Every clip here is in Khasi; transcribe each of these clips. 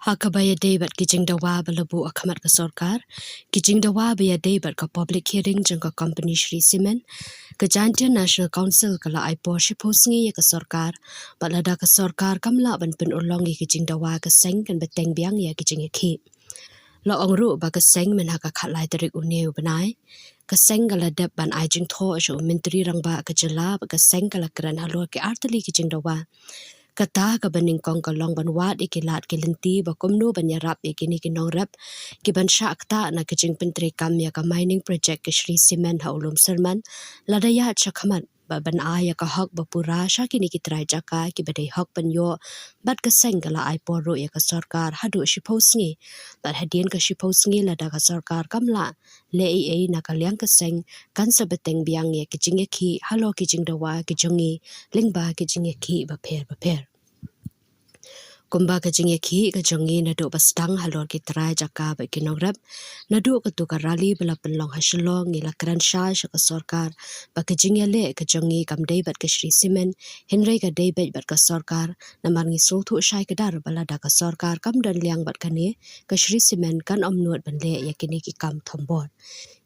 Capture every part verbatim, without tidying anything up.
Ha kaba ïadei bad ki jingdawa ba la buh ha khmat ka sorkar, ki jingdawa ba ïadei bad ka public hearing jong ka company Shree Cement, ka Jaintia National Council ka la ai por shiphew sngi ïa ka sorkar, bad lada ka sorkar kam lah ban pynurlong ïa ki jingdawa, ka seng kan bteng biang ïa ki jingïakhih. La ong ruh ba ka seng mynha ka khatlai tarik une u bnai, ka seng ka la dep ban ai jingthoh sha u Myntri Rangbah ka jylla, bad ka seng ka la kren halor ki artylli ki jingdawa. Kata kaba nyngkong ka long ban wad ïa ki lad ki lynti ba kumno ban ïarap ïa kine ki nongrep kiban shah ktah na ka jingpyntreikam ïa ka mining project ka Shree Cement ha u Lum Syrman, lada ïaid sha khmat, bad ban ai ïa ka hok ba pura sha kine ki trai jaka kiba dei hok ban ïoh, bad ka seng ka la ai por ruh ïa ka sorkar haduh shiphew sngi, bad hadien ka shiphew sngi lada ka sorkar kam lah leh ei ei, na ka liang ka seng kan sa bteng biang ïa ki jingïakhih halor ki jingdawa ki jong ngi lyngba ki jingïakhih bapher bapher. Kumba ka jingïakhih ka jong ngi naduh ba sdang halor ki trai jaka bad ki nongrep, naduh kato ka rally ba la pynlong ha Shillong, ngi la kren shai sha ka sorkar ba ka jingïaleh ka jong ngi kam dei bad ka Shree Cement, hynrei ka dei beit bad ka sorkar, namar ngi sngewthuh shai kdar ba lada ka sorkar kam don liang bad kane, ka Shree Cement kan ym nud ban leh ïa kine ki kam thombor.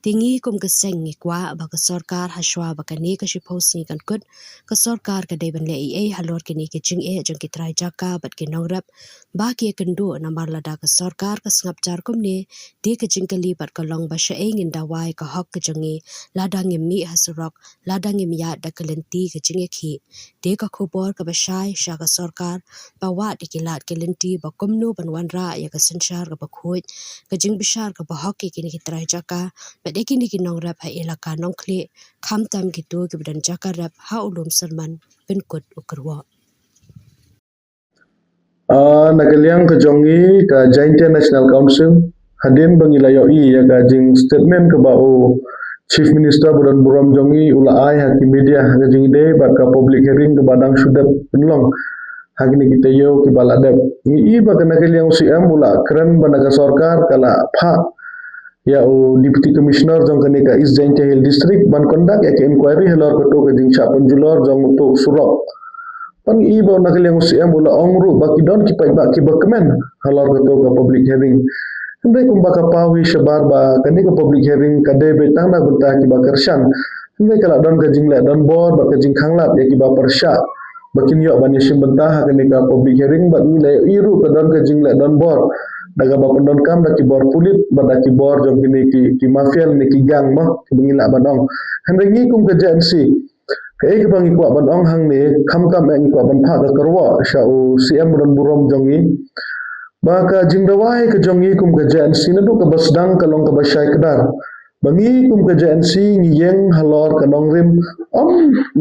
Te ngi kum ka seng ngi kwah ba ka sorkar, ha shwa ba kane ka shiphew sngi kan kut, ka sorkar ka dei ban leh ei ei halor kine ki jingeh jong ki trai jaka bad ki nongrep ba ki ïakynduh, namar lada ka sorkar ka sngap jar kumne, te ka jingkylli pat ka long ba shaei ngin dawa ïa ka hok ka jong ngi lada ngim mih ha surok, lada ngim ïaid da ka lynti ka jingïakhih. Te ka khubor kaba shai sha ka sorkar ba wad ïa ki lad ki lynti ba kumno ban wanrah ïa ka synshar kaba khuid, ka jingbishar kaba hok ïa kine ki trai jaka bad ïa kine ki nongrep ha Elaka Nongkhlieh, khamtam kito kiba don jaka rep ha u Lum Syrman, pynkut u kyrwoh. Ah, na ka liang ka jong ngi ka Jaintia National Council, hadien ba ngi la ïohi ïa ka jingstatement kaba u Chief Minister ba don burom jong ngi u la ai ha ki media ha ka jingïadei bad ka public hearing kaba dang shu dep pynlong ha kine ki taïew kiba la dep, ngi i ba ka na ka liang u C M u la kren ba na ka sorkar ka la phah ïa u Deputy Commissioner jong kane ka East Jaintia Hill District ban conduct ïa ka inquiry halor kato ka jingshah pynjulor jong uto u surok. Ban i ba na ka liang u C M u la ong ruh ba ki don ki paidbah kiba kmen halor kato ka public hearing. Hynrei kumba ka paw hi shabar ba kane ka public hearing ka dei beit tang na bynta kiba kyrshan. Hynrei ka la don ka jingleh donbor bad ka jingkhanglad ïa kiba pyrshah ba kin ïoh ban ïashim bynta ha kane ka public hearing, bad ngi la ïohi ruh ka don ka jingleh donbor da kaba pyndonkam da ki bor pulit bad da ki bor jong kine ki, ki mafia ne ki gang mo, kiba ngi lah ban ong. Hynrei ngi kum ka J N C, kaei kaba ngi kwah ban ong hangne, khamtam eh ngi kwah ban phah ka kyrwoh sha u C M ba don burom jong ngi, ba ka jingdawa hi ka jong ngi kum ka J N C naduh kaba sdang ka long kaba shai kdar. Ba ngi kum ka J N C ngi ïeng halor ka nongrim, ym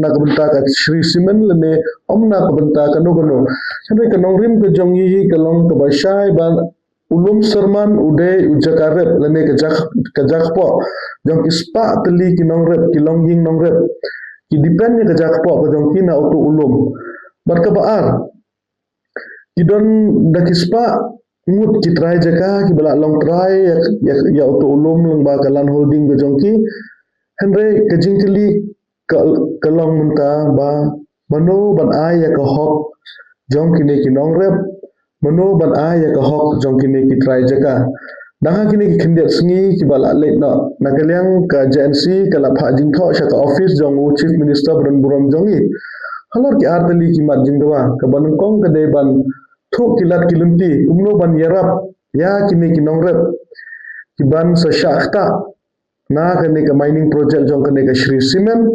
na ka bynta ka Shree Cement lane ym na ka bynta kano kano. Hynrei ka nongrim ka jong ngi hi ka long kaba shai ba u Lum Syrman u dei u jaka rep lane ka jak-, ka jakpoh jong ki spah tylli ki nongrep, ki longïing nongrep. Ki depend ïa ka jakpoh ka jong ki na uto u lum. Bad kaba ar, ki don da ki spah ngut ki trai jaka kiba la long trai ïa, ïa, ïa uto u lum lyngba ka land holding ka jong ki. Hynrei ka jingkylli ka, ka long mynta ba mano ban ai ïa ka hok jong kine ki nongrep, mano ban ai ïa ka hok jong kine ki trai jaka. Dang ha kine ki khyndiat sngi kiba la leit noh, na ka liang ka J N C ka la phah jingthoh sha ka office jong u Chief Minister ba don burom jong ngi halor ki artylli ki mat jingdawa. Kaba nyngkong ka dei ban thoh ki lad ki lynti kumno ban ïarap ïa kine ki nongrep kiban sa shah ktah na kane ka mining project jong kane ka Shree Cement,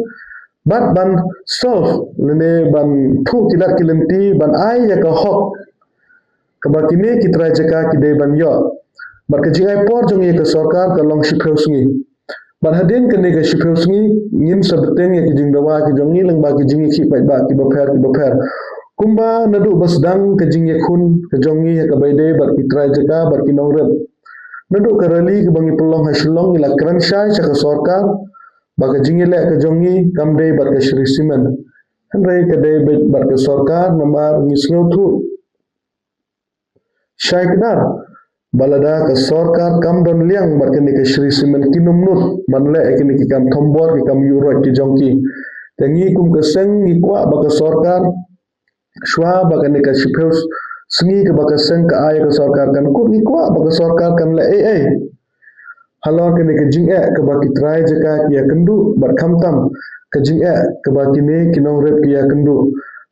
bad ban solve lane ban thoh ki lad ki lynti ban ai ïa ka hok kaba kine ki trai jaka ki dei ban ïoh. Bad ka jingai por jong ïa ka sorkar ka long shiphew sngi. Bad hadien kane ka shiphew sngi ngin sa bteng ïa ki jingdawa ki jong ngi lyngba ki jingïakhih paidbah kiba pher kiba pher. Kumba naduh ba sdang ka jingïakhun ka jong ngi ha kaba ïadei bad ki trai jaka bad ki nongrep, naduh ka rally kaba ngi pynlong ha Shillong ngi la kren shai sha ka sorkar ba ka jingïaleh ka jong ngi kam dei bad ka Shree Cement. Hynrei ka dei beit bad ka sorkar namar ngi sngewthuh shai kdar ba lada ka sorkar kam don liang bad kane ka Shree Cement kin ym nud ban leh ïa kine ki kam thombor ki kam ïuh roit ki jong ki. Te ngi kum ka seng ngi kwah ba ka sorkar shwa ba kane ka shiphew sngi kaba ka seng ka ai ka sorkar kan kut, ngi kwah ba ka sorkar kan leh ei ei halor kane ka jingeh kaba ki trai jaka ki ïa kynduh, bad khamtam ka jingeh kaba kine ki nongrep ki ïa kynduh.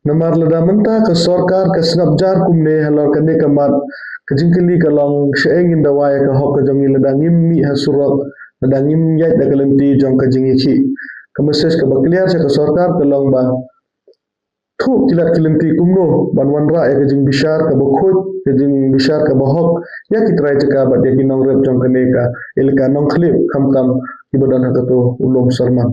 Namar lada mynta ka sorkar ka sngap jar kumne halor kane ka mat, ka jingkylli ka long, shaei ngin dawa ïa ka hok ka jong ngi lada ngim mih ha surok, lada ngim ïaid da ka lynti jong ka jingïakhih? Ka message kaba clear sha ka sorkar ka long ba thuh ki lad ki lynti kumno ban wanrah ïa ka jingbishar kaba khuid, ka jingbishar kaba hok ïa ki trai jaka bad ïa ki nongrep jong kane ka elaka Nongkhlieh, khamtam kiba don ha kato u lum Sarman.